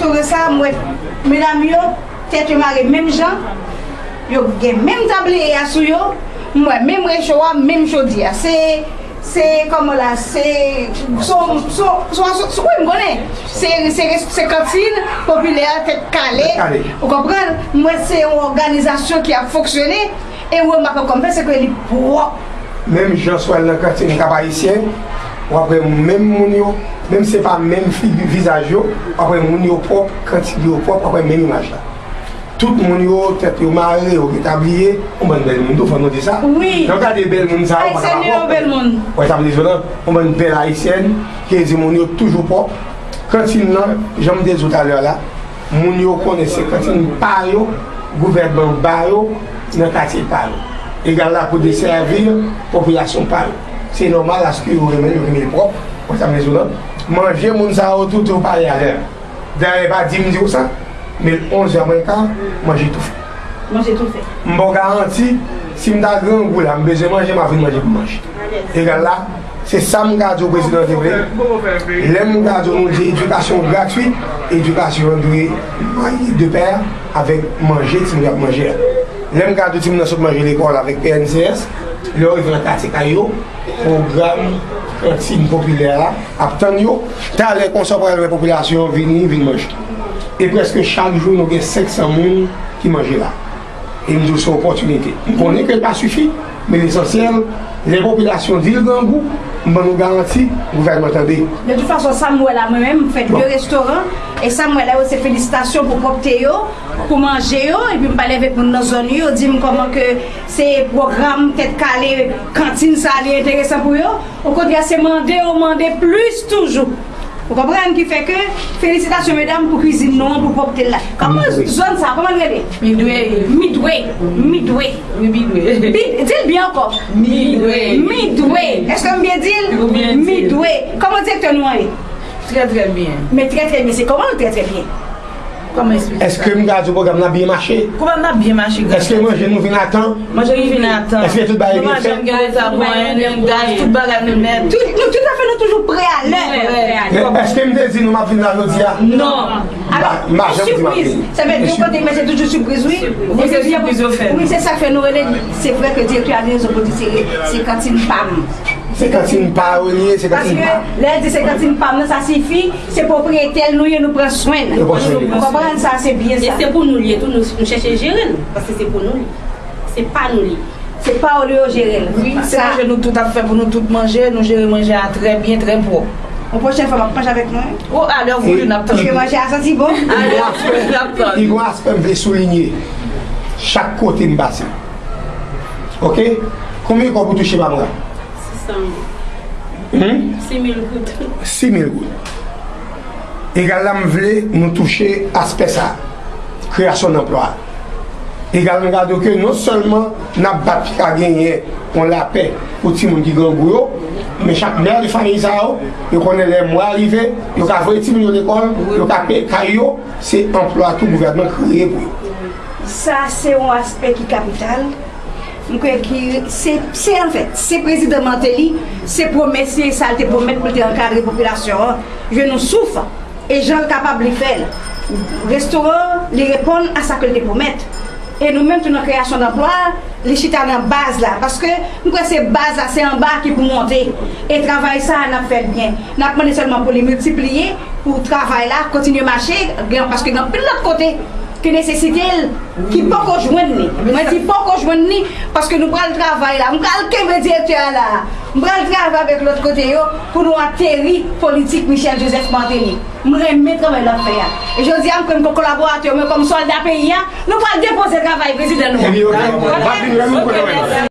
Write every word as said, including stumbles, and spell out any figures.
Sou sa, m wè medam yo, tèt yo mare menm jan, yo gen menm tabliye a sou yo, m wè menm recho a, menm chodi a. Se, se, kòman la, se, se, se, se, se, wi, m konnen. Se, se, se kantin popilè a, tèt kale. Tèt kale. Ou konprann? M wè se yon òganizasyon ki ap fonksyone. E remak ankò m fè, se ke li pwòp. Menm jan si w al nan kantin Kap Ayisyen, w ap wè menm moun yo, menm se pa menm figi, vizaj yo, w ap wè moun yo pwòp, kantin yo pwòp, w ap wè menm imaj la. Tout moun yo, tèt yo mare, yo gen tabliye, yon bann bèl moun tou, fò nou di sa. Wi. Lè w gade bèl moun sa yo, pa kapab pwòp. Ayisyen yo bèl moun. Wè, sa vle di la, yon bann bèl ayisyèn, ki vle di moun yo toujou pwòp. Kantin nan, jan m te di w talè a la, moun yo konnen se kantin pa yo, gouvènman ba yo nan katye pa yo. Egal la pou desèvi popilasyon pa yo. Se nòmal aske yo renmen, yo renmen pwòp, konn sa m bezwen nan. Manje moun sa yo tou, tou pale avè m. Dayè, pa di m di w sa, men onz è mwen ka, manje toufe. Manje toufe. M ba w garanti, si m ta grangou la, m bezwen manje, m a vin manje pou manje. Egal la, se sa m ka di w prezidan te vle. Lè m ka di w nou di edikasyon gratwit, edikasyon an dwe maye de pè avèk manje timoun yo ap manje a. Lè m ka di w timoun nan sot manje lekòl avèk P N C S, lè yo rive nan katye kay yo, pwogram kantin popilè a ap tann yo. Talè konsa w pral wè popilasyon an vini, vin manje. E prèske chak jou nou gen senk san moun ki manje la. E m di w se opòtinite. M konnen ke l pa sifi, men lesansyèl, lè popilasyon di l grangou, m ban nou garanti, gouvènman tande. De tout fason, sa m wè la, mwen menm, m fè de restoran, e sa m wè la yo, se felisitasyon pou pwòpte yo, pou manje yo, epi m pale avèk moun nan zòn yo, yo di m kòman ke se pwogram tèt kale, kantin sa, li enteresan pou yo. Okontrè, se mande yo mande plis toujou. Ou konprann? Ki fè ke, felisitasyon medam pou kwizin nou an, pou pwòpte l la. Kòman zòn sa, kòman l rele? Midway. Midway. Midway. Wi, Midway. Bi-, di l byen ankò. Midway. Midway. Èske m byen di l? Ou byen di l. Midway. Kòman direktè nou an ye? Trè, trè byen. Men trè, trè byen, se kòman l trè, trè byen? Kòman eksplike sa? Èske m ka di w pwogram nan byen mache? Pwogram nan byen mache, gras a Dye. Èske manje nou vin a tan? Manje nou vin a tan. Èske tout bagay byen fèt? Nou pa janm gen reta pou anyen, nou gen gaz, tout bagay nou nèt. Tout, nou, toutafè, nou toujou prè a lè. Prè. Men èske m te di nou m ap vin la jodi a? Non. Alò, m pa janm di m ap vini. Sipriz. Sa vle di yon kote, men se toujou sipriz, wi. Wi, se sipriz yo fè. Wi, se sa k fè nou rele, se vre ke direktè a gen rezon pou di se, se kantin pa m. Se kantin pa yo li ye, se kantin pa m. Paske lè l di se kantin pa m nan, sa sifi se pwopriyetè l nou ye, nou pran swen l. Nou pran swen l. Ou konprann sa, se byen sa. E se pou nou li ye tou, nou, nou chèche jere l, paske se pou nou li ye. Se pa nou li ye. Se pa yo li yo jere l. Wi, se manje nou tout ap fè pou nou tout manje, nou jere manje a trè byen, trè pwòp. Yon pwochèn fwa, w ap manje avèk nou, wi. O, a lè w voulou, n ap tann. Paske manje a santi bon. A lè w voulou, n ap tann. Pi gwo aspè m vle soulinye, chak kote m pase. Oke? Konbyen kòb ou touche pa mwa? Sis san goud. Hmm? Sis mil goud. Sis mil goud. Egal la, m vle nou touche aspè sa a, kreyasyon danplwa. Egal, nou gade ke non sèlman n ap bat pou ka genyen yon lapè pou timoun ki grangou yo, men chak mè de fanmi sa yo, yo konnen lè mwa a rive, yo ka voye timoun yo lekòl, yo ka peye kay yo, se anplwa tou gouvènman kreye pou yo. Sa se yon aspè ki kapital. M kwè ki se, se anfèt, se prezidan Martelly, se pwomès li, sa l te pwomèt pou l te ankadre popilasyon an, jwenn yon souf, e jan l kapab li fè l. Restoran, li reponn a sa ke l te pwomèt. E nou menm tou nan kreyasyon danplwa, li chita nan baz la. Paske m kwè se baz la, se anba ki pou monte. E travay sa a, n ap fè l byen. N ap mande sèlman pou li miltipliye, pou travay la kontinye mache, gen, paske gen anpil lòt kote ki nesesite l, ki poko jwenn li. Mwen di poko jwenn li, paske nou pral travay la. M pral kenbe direktè a la. M pral travay avèk lòt kote yo pou nou ateri politik Michel Joseph Martelly. M renmen travay l ap fè a. E jodi a, m kwè m kon kolaboratè mwen kòm sòlda peyi a, nou pral depoze travay prezidan nou an. Ebyen, oke. W ap vin wè m, m konnen w ap vin.